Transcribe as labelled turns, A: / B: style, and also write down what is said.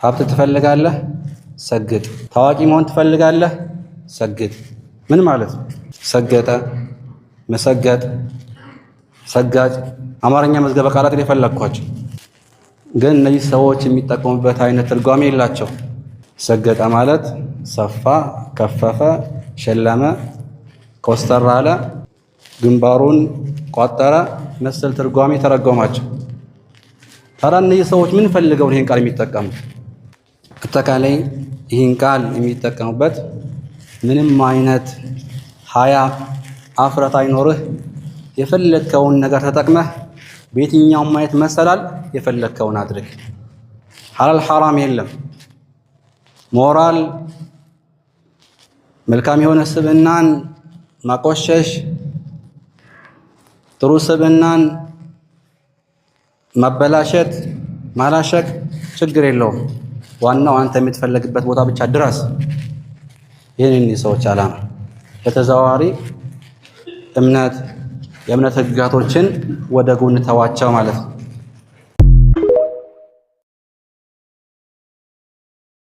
A: ሀብት ትፈልጋለህ? ሰግጥ። ታዋቂ መሆን ትፈልጋለህ? ሰግጥ። ምን ማለት ነው? ሰገጠ፣ መሰገጥ፣ ሰጋጭ። አማርኛ መዝገበ ቃላት ላይ የፈለግኳቸው ግን እነዚህ ሰዎች የሚጠቀሙበት አይነት ትርጓሜ የላቸው። ሰገጠ ማለት ሰፋ፣ ከፈፈ፣ ሸለመ፣ ኮስተር አለ፣ ግንባሩን ቋጠረ መሰል ትርጓሜ ተረጎማቸው። ታዲያ እነዚህ ሰዎች ምን ፈልገው ይህን ቃል የሚጠቀሙት? አጠቃላይ ይህን ቃል የሚጠቀሙበት ምንም አይነት ሀያ አፍረት አይኖርህ፣ የፈለግከውን ነገር ተጠቅመህ በየትኛውም አይነት መሰላል የፈለግከውን አድርግ። ሐላል ሐራም የለም። ሞራል መልካም የሆነ ስብዕናን ማቆሸሽ፣ ጥሩ ስብዕናን ማበላሸት፣ ማላሸቅ ችግር የለውም። ዋናው አንተ የምትፈለግበት ቦታ ብቻ ድረስ። ይህን ሰዎች ዓላማ በተዘዋዋሪ እምነት የእምነት ህግጋቶችን ወደ ጎን ተዋቸው ማለት ነው።